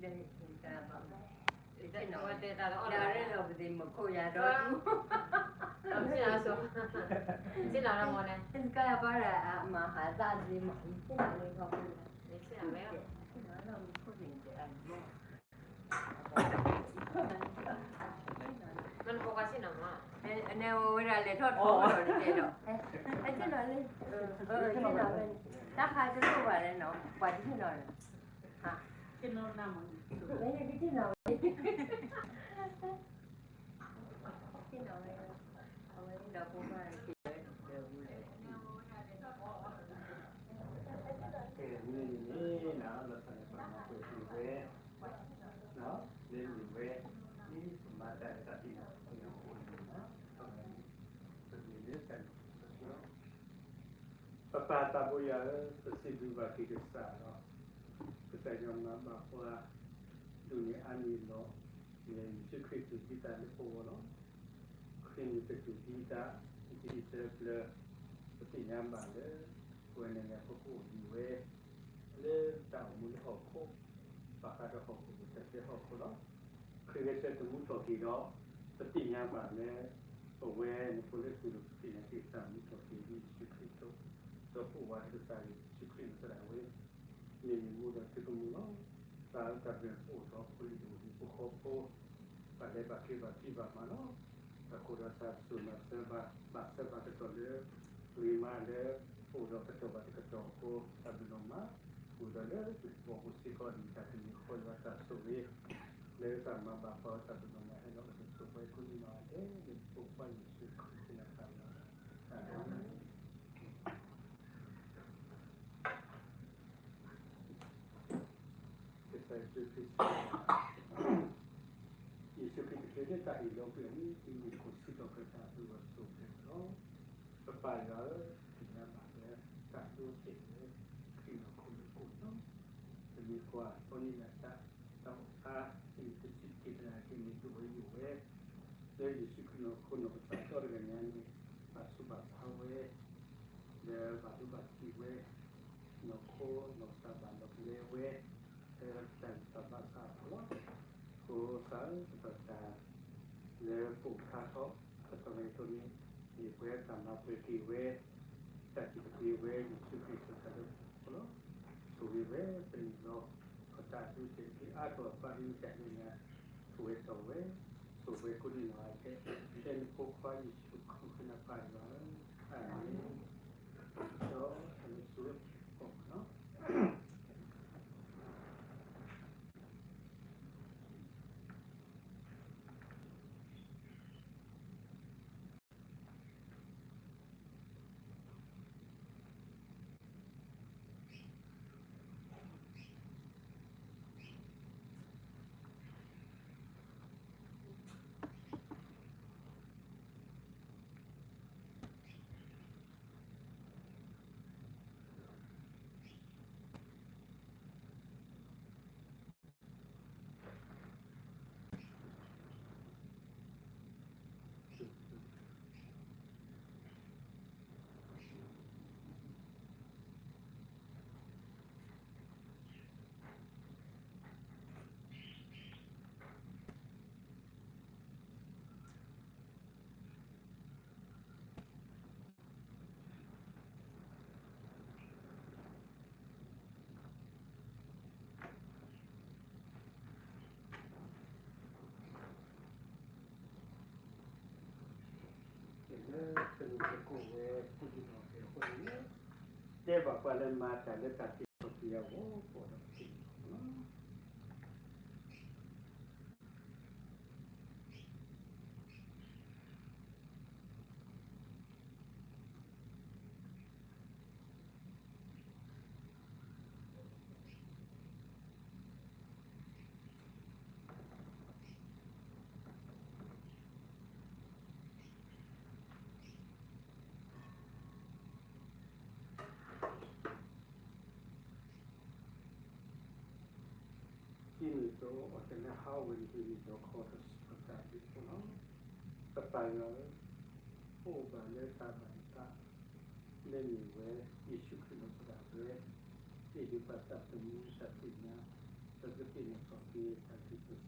တၢ်ဘၣ်မး, တၢ်တဲတၢ်လၢအီၣ်လၢ ဒီးရဲၣ်လီၤပသံးမုၢ်ခိၣ်ယၤဒီး ဆ့ၣ်နီၤဆိ, ဆ့ၣ်နီၤလၢမနုၤလဲၣ်, တကးယၤဘၣ်ဒီးအမၤဟးသးသံးမး, ဆ့ၣ်နီၤလၢမုၢ်ခိၣ်န့ၣ်, ဆ့ၣ်နီၤလၢမုၢ်ခိၣ်န့ၣ် မ့ၢ်နဖိခွါဆ့ၣ်နီၤမး, အန့ၣ်ဝဲဒၣ်လဲၤထီၣ်ထီၣ်ဒီးတကဲဒီး, ဆ့ၣ်နီၤလံ, ဆ့ၣ်နီၤလံ, တၢ်ခါတလိၣ်ဘၣ်လဲၣ်နီၤ, ပှၤတဆ့ၣ်နီၤလံ, ဆ့ၣ်နီၤလံ, ဆ့ၣ်နီၤလံ, အဝဲဒီးဖိခွါက့ၤဝဲဒီးပူၤလဲၣ်, ကဲ မ့ၢ်န့ၣ်န့ၣ် လီၤဆီန့ၣ် ပမၤပှဲၤက့ၤဝဲ လၢမ့ၢ်ဝဲ ဒ်ပမၤတၢ်လၢတၢ်သ့ၣ်ညါအဃိန့ၣ်လီၤ. ပမ့ၢ်လၢတၢ်န့ၣ်လီၤ. ပပၢ်သးဘိယွၤဧၢ, ပစံးဘျုးဘၣ်က့ၤကစၢ်လီၤ. ကစၢ်ယွၤမၤဘၣ်ပှၤ ဒိၣ်န့ၢ်အါန့ၢ်လီၤ. လၢယ့ၣ်ၡူးခရံာ်တူၢ်သံသးလၢပဂီၢ်လီၤ. ခရံာ်န့ၣ်ကတူၢ်သံသး တဆံသၢဖျၢၣ်, ပသ့ၣ်ညါဘၣ်လၢ ပဝဲန့ၣ်န့ၣ် ပကအိၣ်ဒံးဝဲ လၢတၢ်အိၣ်မူလၢဟီၣ်ခိၣ်, ဘၣ်ဃးဒီးဟီၣ်ခိၣ်ပူၤ တၢ်ဆၢဟီၣ်ခိၣ်လီၤ. ခရံာ်ဂဲၤဆၢထၢၣ်မူထီၣ်က့ၤဒီး ပသ့ၣ်ညါဘၣ်လၢ ပဝဲန့ၣ်ဖိလၢသူၣ်ဒိၣ်ကသ့ၣ်ညါက့ၤကစၢ်မူထီၣ်က့ၤလၢယ့ၣ်ၡူးခရံာ်အသိး, ဒီးပအိၣ်ဝဲဒီးကစၢ်ယ့ၣ်ၡူးခရံာ်န့ၣ်သရၣ်ဝဲ, မ့မ့ၢ်မူဒီးသုကမူလီၤ. သးအုးသးပှဲၤအိၣ်ဒီးဖိလံၤဒိၣ်ဒံးဖိဃီဖိ ဘၣ်လဲၤဘၣ်က့ၤဘၣ်ဖံးဘၣ်မၤလီၤ. တၢ်ဃိဒီးသးစူၤမၤစၢၤဘၣ် ဘၣ်ဆၢဘၣ်ကတီၢ်လၢ ဂ့ၤမးလၢ ပအိၣ်ဒီးကတီၢ်ဘၣ်တကတီၢ်အဃိ တၢ်ဘျုးဒိၣ်မး, အိၣ်ဒီးလၢပကဘီပူၤစ့ၢ်ကီးန့ၣ် တၢ်တမံၤဃီယွၤတၢ်ဆိၣ်ဂ့ၤ လၢသးမၤဘၣ်ပှၤတၢ်ဘျုးဒိၣ်မး ဟဲလီၤကဆိၣ်ဝဲကိးနံၣ်နီၢ်ဂၤဒဲး လၢပဖိခွါယ့ၣ်ၡူးခရံာ်အမံၤ, အၤမ့ၣ်. ကစၢ်ယ့ၣ်ၡူးခရံာ်စံး, ယ့ၣ်ၡူးခရံာ်တချုးလၢတၢ်အ့ၣ်လိာ်ကွံာ်အီၤန့ၣ် တုၤမ့ၢ်ခိၣ်ဆံးထီၣ်ပတြၢၤတၢ်အဘျုးအဖှိၣ်ဆိၣ်ဂ့ၤအီၤလီၤ. ပပၢ်ယွၤဧၢ, သ့ၣ်ညါဘၣ်လၢ တၢ်ဒိတ့ၢ်လၢ ခရံာ်နီၢ်ခိလၢကိၣ်လီၤ. ပမ့ၢ်ကွၢ် ပီနံလၢတၢ် တၢ်အိၣ်ဖျါ တမ့ၢ်တဆံးတက့ၢ်သနာ်က့န့ၣ် ဒိၣ်ဝဲယိာ်ဝဲ လၢယ့ၣ်ၡူးခရံာ်နီၢ်ခိနီၢ်ကစၢ်ဒီတဂၤညါန့ၣ် ဘၣ်ဆူးဘၣ်ဆါဝဲ လၢဘၣ်ဒိဘၣ်ထံးဝဲ နီၢ်ခိနီၢ်ကစၢ်ဘၣ်လီၤကလဲဝဲ လၢတၢ်ဂံၢ်စၢ်ဘါစၢ်အပူၤလီၤ. အဃိသတးဒီး တၢ်လၢပအိၣ်ဖျါထီၣ် ကတီၢ်န့ၣ်အသိးန့ၣ် မ့ၢ်ပှၤတၢ်မၤပှဲၤက့ၤဝဲ တၢ်စံးပတြၢၤဝဲ ယ့ၣ်ၡူးခရံာ်စံးတၢ်လၢပဂီၢ်လီၤ. ဆိၣ်ဂ့ၤဝဲပန့ၢ်လီၤ ပတၢ်ဒိတ့ၢ်တက့ၢ် အါထီၣ်အသးဒ်န့ၣ် တၢ်ဒိၣ်ညါ ဆိၣ်ဝဲတီၢ်ဝဲ ဆိၣ်ဝဲကိးနံၣ်နီၢ်ဂၤဒဲး လၢနဖိခွါယ့ၣ်ၡူးခရံာ်အမံၤ ပၢ်ယွၤဧၢ, အၤမ့ၣ်. ဒီးတၢ်လၢဆိၣ်ဂ့ၤအီၤမ့ၢ်နီၤ လၢတၢ်လၢတၢ်ကိၢ်ဝဲ ကိၣ်ဒံးနီၢ်ကဲးအဃိန့ၣ် တဲဘၣ်ပှၤလၢမၤတၢ်လၢတၢ်သ့ၣ်နီၣ်ထီၣ်က့ၤအဂီၢ် ကိးဒီးပသ့ၣ်နီၣ်ထီၣ်လီၤ. ဒ်န့ၣ်အသိး အီၤတလၢဟးဝဲန့ၣ် ဒ်န့ၣ်ဒီးခီဒီးစံးပတၢ်ဒ်အံၤလီၤ. ပပၢ်ယွၤဧၢ, ပအိၣ်ဘၣ်လၢတၢ်ဘၣ်ယသး လၢမ့ၢ်ဝဲ ယ့ၣ်ၡူးခရံာ်နီၢ်ကစၢ်ဒၣ်ဝဲ ဟ့ၣ်ဒုးပှၤတၢ်သမူတၢ်သ့ၣ်ညါ လၢကသ့ၣ်နီၣ်ထီၣ်က့ၤတၢ်ဂံၢ်စၢ်လီၤ. နီၢ်ခိဒုးဘၣ်ဒိဘၣ်ထံးဝဲ, ဒီးဘၣ်ဆူးဘၣ်ဆါလၢပဃိန့ၣ်ဝဲ, ဃုာ်ဒီးတၢ်လၢဘၣ်ထွဲခရံာ်နီၢ်ခိနီၢ်သး, ဘၣ်ဃးတၢ်ဖှံစ့ၢ်ကီးလီၤ. အဃိဒီးပၢ်ယွၤ, တၢ်တ့ၢ်လၢတၢ်ဂ့ၤတအိၣ်ဘၣ်ဒီး, တၢ်ဘျၣ်တၢ်တအိၣ်ဘၣ်, ယမ့ၢ်တၢ်စိဒီးလၢမူ, လၢတၢ်ကူၣ်သ့ကူၣ်သ့ဘၣ်တၢ်က့ၤစိာ်က့ၤတၢ်က့ၤဘၣ်အဃိလီၤ. အဃိဒီးမ့ၢ်တၢ်ဒိတဲာ်လၢ ပဝဲန့ၣ်ကဟံးန့ၢ်အီၤဒီး, ကဒုးအါထီၣ်ပှဲၤကိးဒံးနီၢ်ဂၤဒဲး, လၢတၢ်အိၣ်မူအကြၢးဘၣ်စီဆှံလၢယွၤဒီးပၢ်ယွၤန့ၣ်လီၤ. ဆိၣ်ဂ့ၤပှၤလၢနဖိခွါယ့ၣ်ၡူးခရံာ်လၢပၢ်ယွၤဧၢ, အၤမ့ၣ်. ယ့ၣ်ၡူးအပဲၢ်ဘီ န့ၣ်လၢပန့ၢ်ဘၣ်တကိးန့ၣ်, ပန့ၢ်ဘၣ်ကိးန့ၣ်တၢ် ကစၢ်ယ့ၣ်ၡူးခရံာ်စံးတၢ်အုၣ်တၢ်ဝံၤဒီး, လဲၤထီၣ်ဆူကစၢၢ်သ့ၣ်စၢ်န့ၣ်လီၤ. ပသး တဲတဲဆံတဲယသးက့ၤနီၣ်ထီၣ်ဖိတဲတစဲးလီၤ. ယသးယ့ၣ်ဧၢ, သ့ၣ်နီၣ်ထီၣ်မိၢ်, ပှၤလၢအတူၢ်တၢ်လၢလၢခိ, တၢ်လၢနသးသ့ၣ်နီၣ်မ့ၢ်လၢ သ့ၣ်နီၣ်ယ့ၣ်ၡူးယသးယ့ၣ်, မၤသးဒ်န့ၣ်ဒီးခဲကနံၣ်, ကစၢ်ယ့ၣ်ၡူးဘျုးဖှိၣ်ပၢ်ကစၢ်သးဒ်သးဆၢတၢ်ဝံၤ, ယွၤသၢဂၤဃီအတၢ်အုၣ်သးပှၢ်တၢ်ပၢတၢ်ဆၢတၢ်ခရံာ်ယွၤအဂ့ၢ်ပူၤလၢအဝဲန့ၣ်ဝဲ, ကလီၤဘၣ်လၢဒူၣ်ဖိတဒူၣ်ဖိဃီဖိ, ဒီးပှၤလၢဘၣ်ထွဲလၢမူခိၣ်ပူၤနီၢ်ဂၤဒဲး, ပဝဲသရၣ်ဘၣ်သးဒူၣ်ဖိတဒူၣ်ဆူညါ, အစိၤစိၤ က့ၤ, အၤမ့ၣ်, အၤမ့ၣ်, အၤမ့ၣ်, အၤမ့ၣ်. တၢ်ဘျုးလီၤ. တၢ်ဘျုး, တၢ်ဘျုး, တၢ်ဘျုး, တၢ်ဘျုး, တၢ်ဘျုး, တၢ်ဘျုး, တ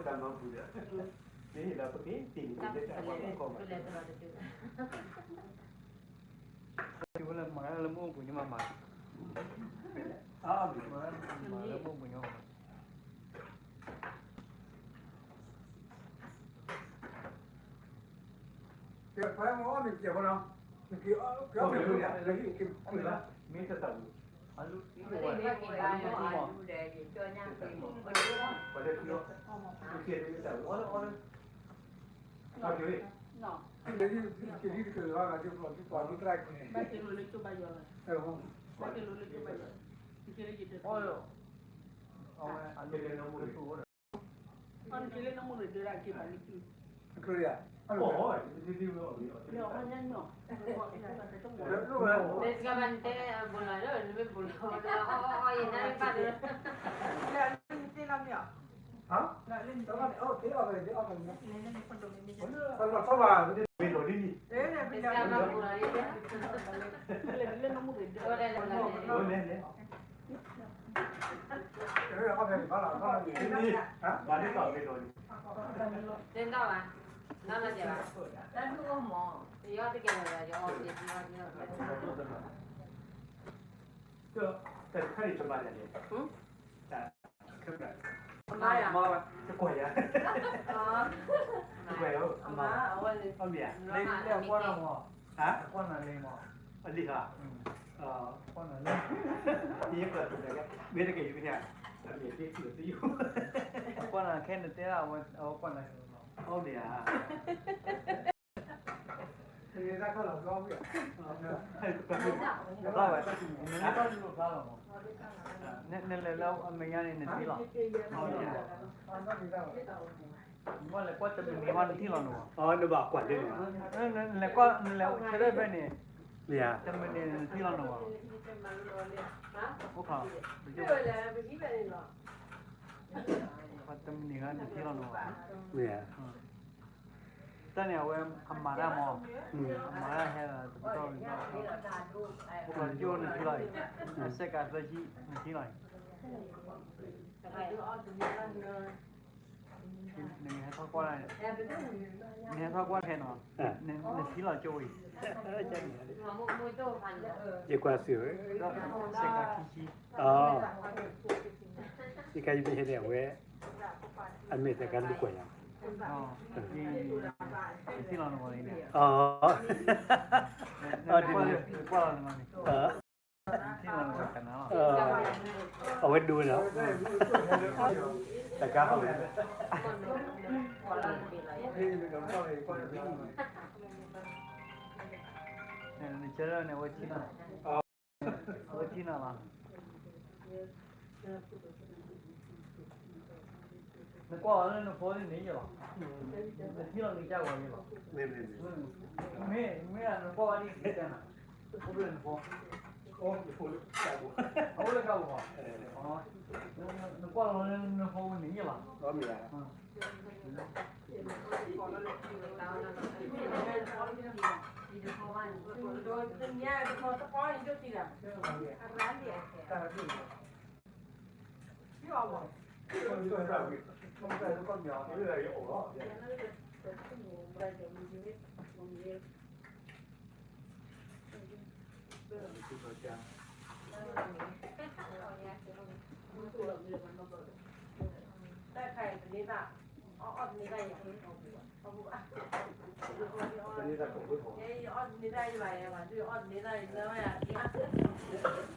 ၢ်ဘျုး. ဟဲလီၤ, ဟဲလီၤ, ဟဲလီၤ. မၤလၢမူပူၤညီမၤမၤ, မၤလၢမူပူၤညီမၤ, မ့ၢ်တသးဝံၤ, ပှၤလၢ, ပှၤလၢ, ဘၣ်က့ၤလိာ်လၢကၠိဘၣ်ယွၤလီၤ, ဘၣ်က့ၤလိာ်လၢကၠိဘၣ်ယွၤ, အဝဲအလိာ်လၢကၠိအိၣ်ဒီး, နက့ၤလၢနမိၢ်န့ၣ်ဒၢးဒၣ်က့ၤဘၣ်လၢကၠိ, လၢအီၣ်ညါနီၤ, လၢအီၣ်ညါနီၤ, နတဂၤဘၣ်နတဲဘူးလီၤဒီး နမ့ၢ်ဘူးလီၤဒီး အီၣ်အီၣ်အီၣ်ယဲၢ်နၤဘၣ်ဒီး, လၢအလၢနသ့လီၤမ့ၢ်အီၤ, ဟါ, လၢအလၢနသ့လီၤ, လၢအလၢနသ့လီၤ, လၢအလၢနသ့လီၤ, လၢနမိၢ်န့ၣ်ဒၢး, တၢ်ဒုးအိၣ်မး, ယတကဲလၢၤ, တကွၢ်ယၤ, တကွၢ်ယၤ, အမါ, အဝဲန့ၣ်, လၢအကွၢ်နၤမး, ဟါ, အကွၢ်နၤလံမး, အလံၤဟါ, ကွၢ်နၤလံ, ယကွၢ်တၢ်, မ့ၢ်တကဲယူၤန့ၣ်, အမ့ၢ်တ့ၢ်သူၣ်တယိၣ်, ကွၢ်နၤခဲနတဲဒၣ်, အဝဲကွၢ်နၤ, အိၣ်ဒံးဧါ နလဲၤလၢအမဲာ်ညါန့ၣ် နထံၣ်လီၤ, နလဲၤကွၢ်တမံၤန့ၣ်ဘၣ် နထံၣ်လီၤန့ၣ်, နလဲၤကွၢ် နလဲၤဆၢထၢၣ်ဖဲန့ၣ်, တမံၤန့ၣ် နထံၣ်လီၤန့ၣ်, အိၣ်ခီ, တမံၤန့ၣ် နထံၣ်လီၤန့ၣ်, တၢ်န့ၣ် အဝဲအမၤတၢ်မး, အမၤတၢ်ဟဲလီၤတပတီၢ်, ပကီၢ်ကၠိနထံၣ်လီၤအံၤ, စဲးကးသၢဆံ နထံၣ်လီၤအံၤ, နဟဲထီၣ်ကွၢ်, နဟဲထီၣ်ကွၢ်ထဲနီၤ, နထံၣ်လီၤကၠိအံၤ, ယကွၢ်စ့ၢ်ဝဲ, စဲးကးခံဆံ, စဲးကးယမ့ၢ်ဟဲန့ၣ် အဝဲ အမ့ၢ်တၢ်ကလူကွၢ်ယၤ, နထံၣ်လီၤန့ၣ်, အဝဲဒိဝဲလီၤ, တကါဃီလီၤ, နဆၢထၢၣ်န့ၣ် အဝဲထံၣ်နၤ, အဝဲထံၣ်နၤလီၤ. နကွၢ်အီၤလၢနဖိန့ၣ်ယဲၢ်လီၤ, နထံၣ်လီၤနကစၢ်ဂီၤယဲၢ်လီၤ, မ့ၢ်, မ့ၢ်နကွၢ်ဝဲဒ်အံၤတဲနၤ, အိၣ်ဖျဲၣ်န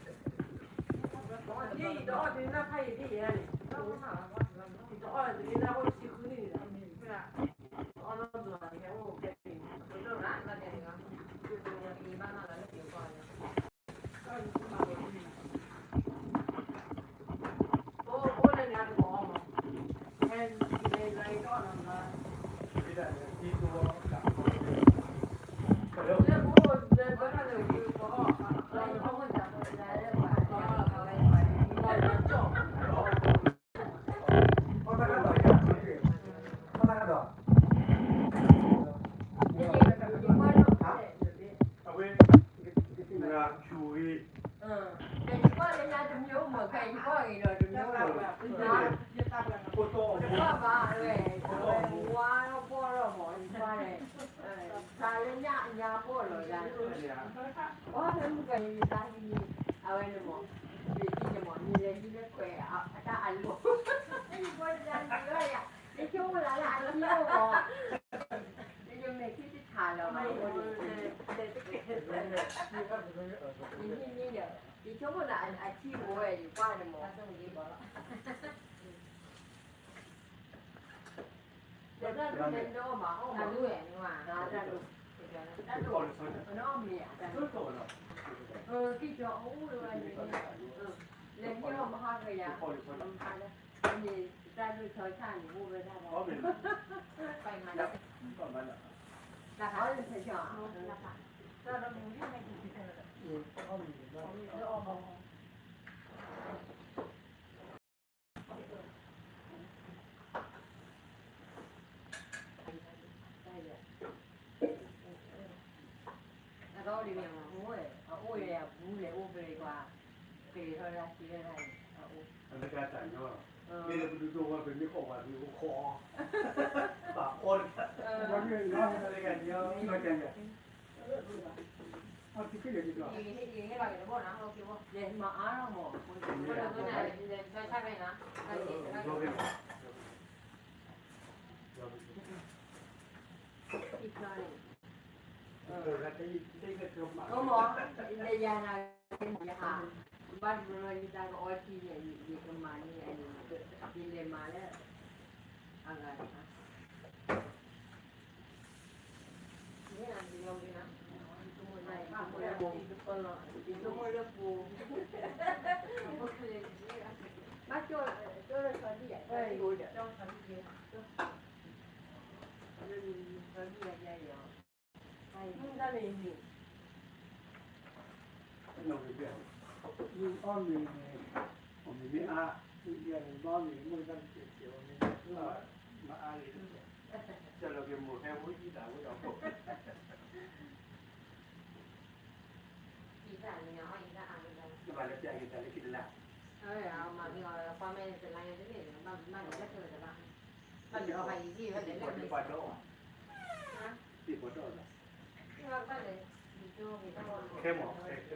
ဖိ, အအိၣ်လၢကၢ်ပူၤ, နကွၢ်လီၤလၢနဖိန့ၣ်ယဲၢ်လီၤ. တဘၣ်ဘၣ်ဝဲ, အဝဲဝါထီၣ်ဘီၣ်ထီၣ်မး ယကွၢ်န့ၣ်, တၢ်လၢညၣ်အညါဘီၣ်လီၤယၤ, ပှၤလၢမုၢ်ကယၤတၢ်ဟံးန့ၣ်, အဝဲန့ၣ်မး, ယဟံးန့ၣ်မး နလဲၤဟံးလၢခွဲးအတၢ်အလိၤ, ယဆိကမိၣ်လၢအထံၣ်မး, ယမဲာ်ချံတထးလီၤ, ယဟံးန့ၣ်ဒီး ယဆိကမိၣ်လၢအထံၣ်ဝဲ ယကွၢ်န့ၣ်မး တၢ်ဒိၣ်မ့ၢ်ဒိၣ်မး အီၣ်မး, တၢ်ဒိၣ်, တၢ်ဒိၣ်, တၢ်ဒိၣ်, အနီၢ်မ့ၢ်, ကံၢ်ကီၤအိၣ်ဝဲန့ၣ်, လဲၤဟံၣ်အီၣ်မဟါကယၤ, န့ၣ်, တၢ်ဒိၣ်ဆီဆၣ်န့ၣ် အိၣ်ဝဲဒၣ်လီၤ, တၢ်ဒိၣ်ဆီဆၣ် အသီဒ်န့ၣ်မး, အအိၣ်ယဲၢ်အပူၤလဲၣ် အိၣ်ပရ့ၤကွၢ်, က့ၤထီၣ်ဒၣ်စံးဝဲဒၣ်န့ၣ်, အအိၣ်, အတကးတၢ်ညီ, မ့ၢ်လၢပဒုးဒိၣ်ဝဲ ပမ့ၢ်ခိးပှၤဒုးအိၣ်ခိး, ပာ်ဖီတခါ, တကးညီ, အီၣ်တကးညီ, အီၣ်တကးညီ, ယမၤအါထီၣ်မး, အီၣ်မး, ယဟး, ဘၣ်တဘျီလီၤ ယတၢ်ကအီထံန့ၣ် ယကမၤန့ၢ်အန့ၣ်, ယလဲၤမၤလၢ, အဂၤတခါ ယဆိကမိၣ်လၢပူၤ, ဘၣ်ကၠီလၢဆီဒံၣ်ယၤ, လၢဆီဒံၣ်ယၤ, မုၢ်တၢ်န့ၣ်န့ၣ် အီၣ်မ့ၤန့ၣ်, အီၣ်မ့ၤမ့ၢ်အါ, ယၤန့ၣ် ဘၣ်အီၣ်မ့ၤ မိၢ်တၢ်တစဲးစဲး အီၣ်မ့ၤမ့ၢ်အါလံ, ကၠီလီၤက့ၤမိၢ်ဟဲဝဲအံၤသးဝဲဒီးဖိ, ယဘၣ်လၢပျၢ်က့ၤသးလၢခံတလါ, ဘၣ်လၢပျၢ်က့ၤသးလၢခံတလါ, ဘၣ်လၢပျၢ်က့ၤသးလၢခံတလါ, ဘၣ်လၢပျၢ်က့ၤသးလၢခံတလါ, ခဲမး, ခဲ, ခဲ,